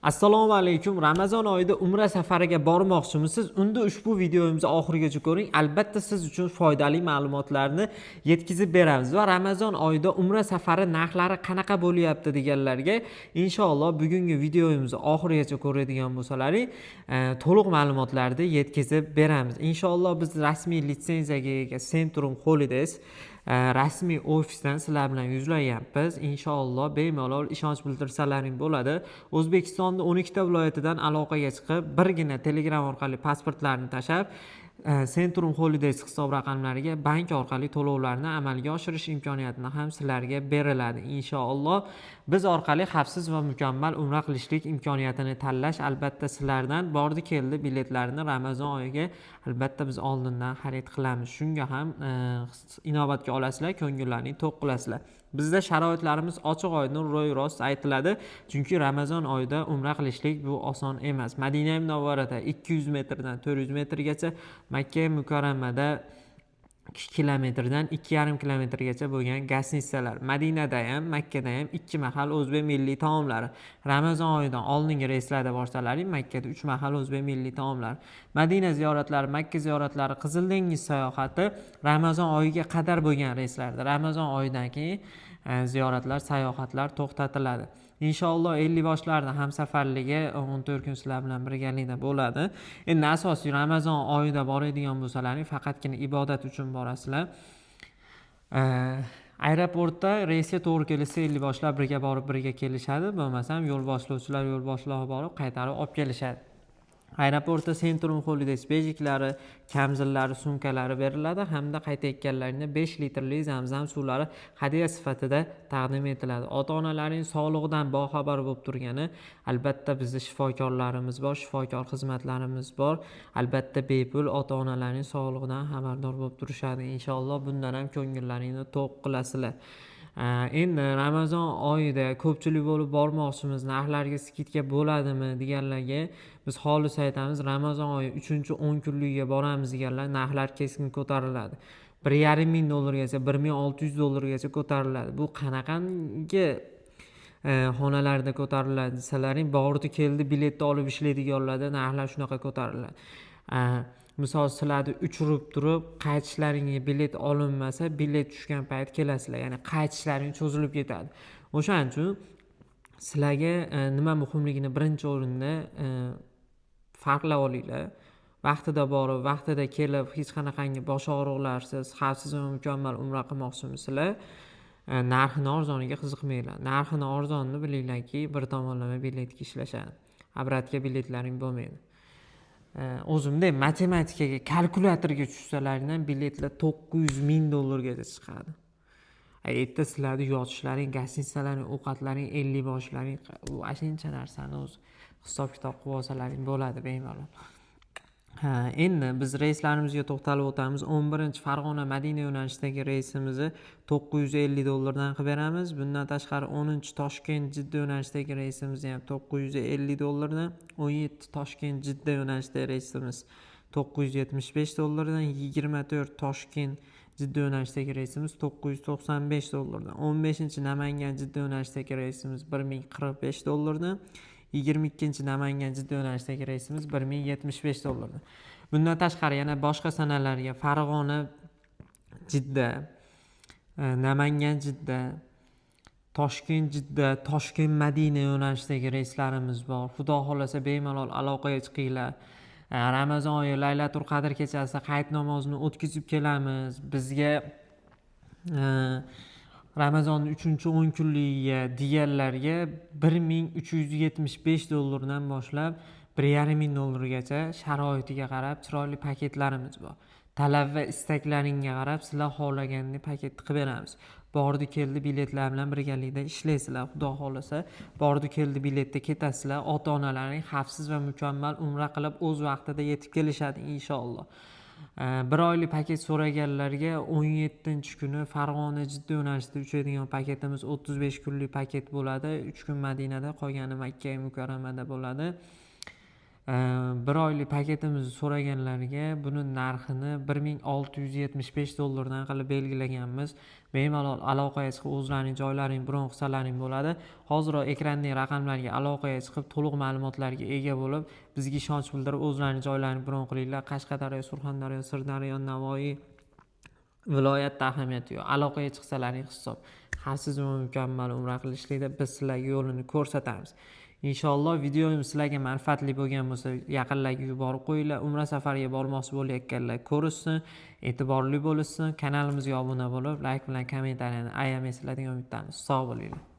Assalomu alaykum. Ramazon oyida umra safariga bormoqchimisiz? Unda ushbu videomizni oxirigacha ko'ring. Albatta siz uchun foydali ma'lumotlarni yetkazib beramiz va Ramazon oyida umra safari narxlari qanaqa bo'lyapti deganlarga inshaalloh bugungi videomizni oxirigacha ko'radigan bo'lsalaring, to'liq ma'lumotlarni yetkazib beramiz. Inshaalloh biz rasmiy litsenziyaga ega Centrum Holidays rasmiy ofisdan sizlar bilan yuzlanyapmiz. Inshaalloh bemalol ishonch bildirsalaring bo'ladi. O'zbekistonning 12 ta viloyatidan aloqaga chiqib, birgina Telegram orqali pasportlarni tashlab, Centrum Holidays hisob raqamlariga bank orqali to'lovlarni amalga oshirish imkoniyatini ham sizlarga beriladi. Inshaalloh biz orqali xavfsiz va mukammal umra qilishlik imkoniyatini tanlash albatta sizlardan. Bordi keldi biletlarni Ramazon oyiga albatta biz oldindan xarid qilamiz. Shunga ham inobatga olasizlar, ko'ngillaringni to'q qilasizlar. Bizda sharoitlarimiz ochiq oydin, ro'y rost aytiladi. Chunki Ramazon oyida umra qilishlik bu oson emas. Madina Munavvarada 200 metrdan 400 metrgacha, Makka Mukarramada 2 kilometrdan 2,5 kilometrgacha bo'lgan гостиница lar. Madinada ham, Makkada ham ikki mahal o'zbek milliy taomlari. Ramazon oyidan oldingi reyslarda borsalaring, Makkada 3 mahal o'zbek milliy taomlari. Madina ziyoratlari, Makka ziyoratlari, Qizil dengiz sayohati Ramazon oyiga qadar bo'lgan reyslarda. Ramazon oyidan keyin ziyoratlar, sayohatlar to'xtatiladi. Inshaalloh 50 boshlarni hamsafarligi 14 kun sizlar bilan birgalikda bo'ladi. Endi asosiy Ramazon oyida boradigan bo'lsalaring, faqatgina ibodat uchun borasizlar. Aeroportda reysga to'g'ri kelsa 50 boshlar birga borib, birga kelishadi. Bo'lmasam yo'l boshlovchilar yo'l boshlog'i borib qaytarib olib kelishadi. Aeroportda Centrum Holidays bejiklari, kamzillari, sumkalari beriladi hamda qaytayotganlarida 5 litrli zamzam suvlari hadya sifatida taqdim etiladi. Ota-onalaring sog'lig'idan boxabar bo'lib turgani, albatta bizni shifokorlarimiz bor, shifokor xizmatlarimiz bor. Albatta bepul ota-onalaring sog'lig'idan xabardor bo'lib turishadi. Inshaalloh bundan ham ko'ngillaringni to'q qilasizlar. Endi Ramazon oyida ko'pchilik bo'lib bormoqchimiz, narxlarga скидка bo'ladimi deganlarga biz xolis aytamiz, Ramazon oyi 3-10 kunligiga boramiz deganlar narxlar keskin ko'tariladi. 1,5 ming dollargacha, 1600 dollargacha ko'tariladi. Bu qanaqangi xonalarda ko'tariladi desalaring, bordi keldi biletni olib ishlaydiganlarda narxlar shunaqa ko'tariladi. Misol sizlarni uchirib turib qaytishlaringga bilet olinmasa, bilet tushgan payt kelasizlar, ya'ni qaytishlaring cho'zilib ketadi. O'shaning uchun sizlarga nima muhimligini birinchi o'rinda farqlab olinglar. Vaqtida borib, vaqtida kelib, hech qanaqangi bosh og'riqlarsiz, xavfsiz va mukammal umra qilmoqchimisizlar? Narxini arzoniga qiziqmanglar. Narxini arzonini bilinglarki, bir tomonlama biletga ishlashadi. Обратка biletlaring bo'lmaydi. O'zimda matematikaga, kalkulyatorga tushsalaring ham biletlar 900 ming dollargacha chiqadi. Erta sizlarni yotishlaring, гостиница laring, ovqatlaring, 50 boshlaring, u shuncha narsani o'zi hisob kitob qilib olsalaring bo'ladi bemalol. Ha, endi biz reyslarimizga to'xtalib o'tamiz. 11 Farg'ona Madina yo'nalishidagi reysimizni 950 dollardan qilib beramiz. Bundan tashqari 10 Toshkent Jidda yo'nalishidagi reysimizni ham 950 dollardan, 17 Toshkent Jidda yo'nalishidagi reysimiz 975 dollardan, 24 Toshkent Jidda yo'nalishidagi reysimiz 995 dollardan, 15 Namangan Jidda yo'nalishidagi reysimiz 1045 dollardan, 22 Namangan Jidda yo'nalishidagi reysimiz 1075 dollardan. Bundan tashqari yana boshqa sanalarga Farg'ona Jidda, Namangan Jidda, Toshkent Jidda, Toshkent Madina yo'nalishidagi reyslarimiz bor. Xudo xohlasa bemalol aloqaga chiqinglar. Ramazon oyi Laylatul Qadr kechasida hayit namozini o'tkazib kelamiz. Bizga Ramazonning 3-10 kunligiga deganlarga 1375 dollardan boshlab 1,5 ming dollargacha sharoitiga qarab chiroyli paketlarimiz bor. Talab va istaklaringga qarab sizlar xohlagandek paketni qilib beramiz. Bordi keldi biletlar bilan birgalikda ishlaysizlar. Xudo xohlasa bordi keldi biletda ketasizlar. Ota-onalaring xavfsiz va mukammal umra qilib o'z vaqtida yetib kelishadi inshaalloh. Bir oylik paket so'raganlarga 17 kuni Farg'ona Jidda yo'nalishida uchadigan paketimiz 35 kunlik paket bo'ladi. 3 kun Madinada, qolgani Makka Mukarramada bo'ladi. Bir oylik paketimizni so'raganlarga buni narxini 1675 dollardan qilib belgilaganmiz. Bemalol aloqaga chiqib, o'zlaring joylaring bron qilsalaring bo'ladi. Hoziroq ekrandagi raqamlarga aloqaga chiqib, to'liq ma'lumotlarga ega bo'lib, bizga ishonch bildirib, o'zlaring joylaring bron qilinglar. Qashqadaryo, Surxondaryo, Sirdaryo, Navoiy viloyatda ahamiyati yo'q. Aloqaga chiqsalaring hisob. Xavfsiz va mukammal umra qilishlikda biz sizlarga yo'lini ko'rsatamiz. Inshaalloh videomiz sizlarga manfaatli bo'lgan bo'lsa, yaqinlarga yuborib qo'yinglar. Umra safariga bormoqchi bo'layotganlar ko'rishsin, e'tiborli bo'lishsin. Kanalimizga obuna bo'lib, layk bilan kommentariyani ayamaysizlar degan umiddamiz. Sog' bo'linglar.